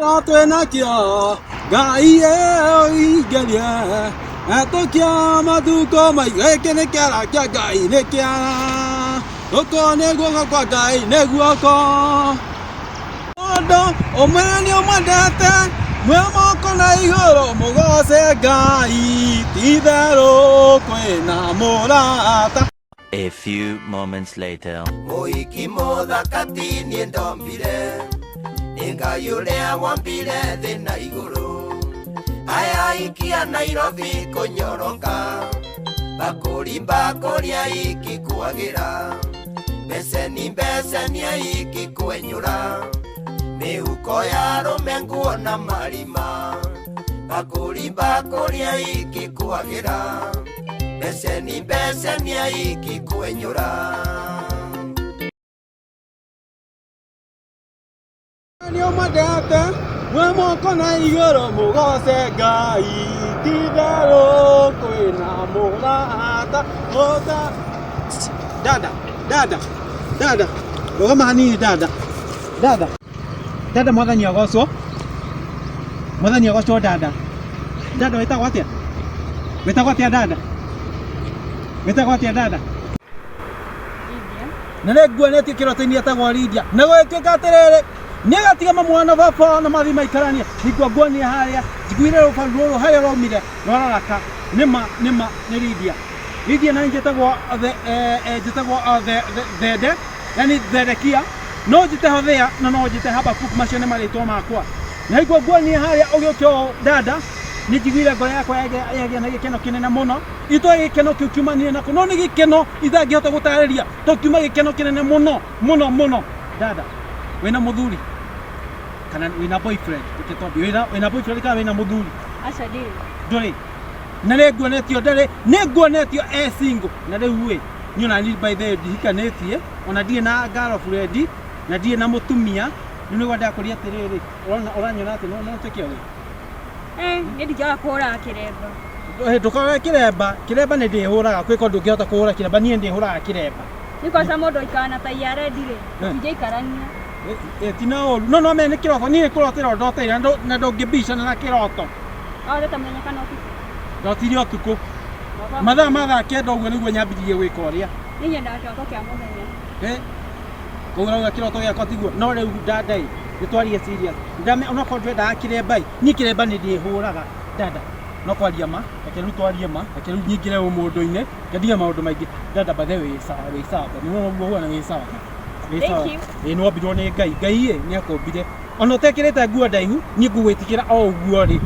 Twĩnakĩo Ngai ĩingerie etũkia matukũ maingĩ. Gĩkĩ nĩ kĩara kĩa Ngai, nĩ kĩara gũkũ nĩ guoko kwa Ngai, nĩ guoko. Mũndũ ũmwe nĩ ũmwendete, mwĩ moko na igũrũ mũgoce Ngai, ti itherũ kwĩna mũrata. A few moments later. Mũhiki mũthaka ti niĩ ndombire, nĩ Ngai ũrĩa wambire thĩ na igũrũ. Aya aikia Nairobi kũnyoroka, bakũri mbakũri aiki kwagĩra, mbeceni mbeceni aiki kwenyũra, mĩhuko ya arũme nguo na marima, bakũri mbakũri aiki kwagĩra, mbeceni mbeceni aiki kwenyũra. Nĩ ũmwendete, mwĩ moko na igũrũ mũgoce Ngai, ti itherũ kwĩna mũrata ũta. Dada, dada, dada, rũgama hanini dada, dada, dada, mwathani agocwo, mwathani agocwo dada. Dada wĩtagwo atĩa? Wĩtagwo atĩa dada? Wĩtagwo atĩa dada? Lydia. Na nĩ nguonetie kĩroto-inĩ etagwo Lydia, na gũgĩtuĩka atĩrĩrĩ, nĩ agatiga mamu wao na baba wao na mathiĩ maikaranie. Ningwa nguonie harĩa njiguire rũbaru rũrũ harĩa rwaumire rwararaka. Nĩma nĩma nĩ Lydia. Lydia na njĩtagwo njĩtagwo Thende, yani Thedekia, no njĩte Hosea na no njĩte Habakuk, macio nĩ marĩtwa makwa. Na igua nguonie harĩa ũgĩũke ũũ dada, nĩ njiguire ngoro yakwa yagĩa na gĩkeno kĩnene mũno. Itoĩ gĩkeno kĩu kiumanire nakũ, no nĩ gĩkeno itangĩhota gũtarĩria, to kiuma gĩkeno kĩnene mũno mũno mũno. Dada, wĩna mũthuri kana wĩna boyfriend? Reke twambie, wĩna boyfriend kana wĩna mũthuri? Aca ndirĩ. Ndũrĩ. Na nĩ nguonetio ndarĩ, nĩ nguonetio e single. Na rĩu ĩ, niĩ ona niĩ by the way ndihikanĩtie, ona ndirĩ na girlfriend, na ndirĩ na mũtumia. Rĩu nĩguo ndakũria atĩrĩrĩ, ũrona ũranyona atĩ no tuĩke ũrĩa? Eh, niĩ ndingĩaga kũhũraga kĩremba. Ndũkarore kĩremba, kĩremba nĩ ndĩhũraga, kwĩ ko ndũngĩhota kũhũra kĩremba, niĩ ndĩhũraga kĩremba. Nĩ kwanza mũndũ aikara na tai ya rendi rĩ, tũtingĩikarania. Ti na ũru, no no menya nĩ kĩroto, niĩ nĩ kũrotera ndoteire na ndũngĩbicana na kĩroto. Warota mũthenya kana ũtukũ? Ndotire ũtukũ. Mathaa ma thaa kenda ũguo nĩguo nyambirie gwĩka ũrĩa. Niĩ nyendaga kĩroto kĩa mũthenya. Koguo ũrauga kĩroto gĩakwa tiguo? No rĩu dada ĩ, nĩ twarie serious. Ndame onokorwo ndwendaga kĩremba ĩ, niĩ kĩremba nĩ ndĩhũraga dada. No kwaria ma, reke rĩu twarie ma, reke rĩu nyingĩre ũmũndũ-inĩ, reke ndige maũndũ maingĩ. Dada by the way wĩ sawa, wĩ sawa, nĩ wona ũguo ũhuana wĩ sawa. Wĩ sawa. Thank you. Ĩ nĩ wombirwo nĩ Ngai, Ngai ĩ nĩ akũmbire. Ona ũtekĩrĩte nguo ndaihu, niĩ ngũgwĩtĩkĩra o ũguo rĩ.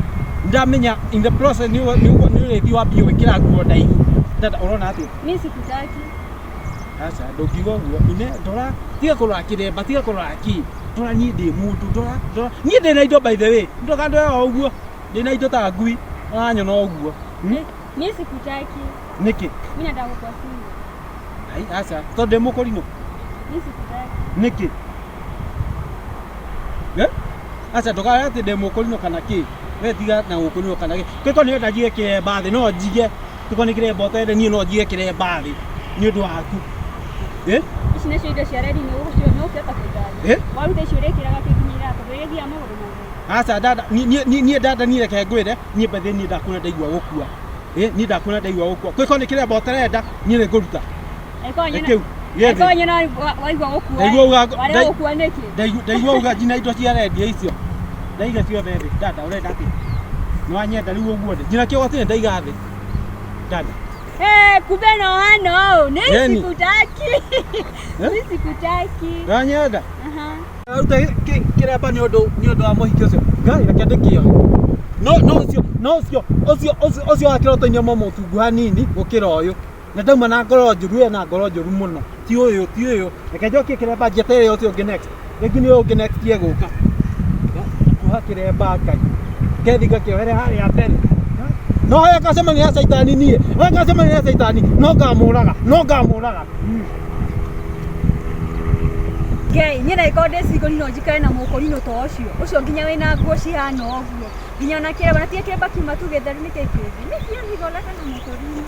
Ndamenya in the process nĩ ũrĩthiĩ wambie gwĩkĩra nguo ndaihu. Dada ũrona atĩa? Mimi sikutaki. Aca ndũngiuga ũguo. Ine ndora, tiga kũrora kĩremba, tiga kũrora kĩ. Ndora niĩ ndĩ mũndũ, ndora, ndora. Niĩ ndĩna indo by the way. Ndũkandore o ũguo. Ndĩna indo ta ngui, ũranyona ũguo. Mimi sikutaki. Nĩkĩ? Mimi nataka kukuwa single. Ai, aca, tondũ ndĩ mũkũrinũ. Mimi sikutaki. Nĩkĩ? Eh? Aca ndũkare atĩ ndĩ mũkũrinũ kana kĩ. We tiga na gũkũrinũ kana kĩ. Kĩko nĩ wenda njige kĩremba thĩ, no njige. Kĩko nĩ kĩremba ũtende niĩ no njige kĩremba thĩ nĩ ũndũ waku. Eh? Ici nĩcio indo cia rendi nĩ ũkĩhota kũiga thĩ. Eh? Waruta icio ũrĩkĩraga kĩ nginya iratũ, ndũrĩthiaga magũrũ magũrũ. Aca dada, niĩ dada niĩ reke ngwĩre, niĩ by the way niĩ ndakuona ndaigua gũkua. Niĩ ndakuona ndaigua gũkua. Kĩko nĩ kĩremba ũtarenda, niĩ nĩ ngũruta. Kĩu. Gĩthĩ. Angĩkorwo nyona waigua gũkua. Ndaigua uga Warega gũkua nĩkĩ? Ndaigua uga njina indo cia rendia icio. Ndaiga ciothe thĩ. Dada ũrenda atĩa? Nĩ wanyenda rĩu ũguo ndĩ. Njina kĩgwati ndaiga thĩ. Dada. Eh, kumbe no hano. Ni Yeni. sikutaki. Eh? Ni sikutaki. Wanyenda? Aha. Ruta kĩremba nĩ ũndũ nĩ ũndũ wa mũhiki ũcio. Ngai reke ndĩkĩoe. No no ũcio no ũcio ũcio ũcio ũcio wa kĩroto-inĩ ũmwe mũtungu hanini gũkĩra ũyũ. Na ndauma na ngoro njũru, ena ngoro njũru mũno. Ti ũyũ, ti ũyũ. Reke njokie kĩremba njeterere ũcio ũngĩ next. Rĩngĩ nĩ ũyũ ũngĩ next egũka. Kuoha kĩremba Ngai. Ngethi ngakĩohere harĩa mbere. No harĩa ngacemania na caitani niĩ. Harĩa ngacemania na caitani no ngamũraga, no ngamũraga. Ngai, niĩ ndagĩkorwo ndĩ single no njikare na mũkũrinũ ta ũcio. Ũcio nginya wĩna nguo cihana ũguo. Nginya ona kĩremba, na tiga kĩremba kiuma tu gĩtheru nĩkĩ kĩngĩ. Nĩ kĩo ndigoleka na mũkũrinũ.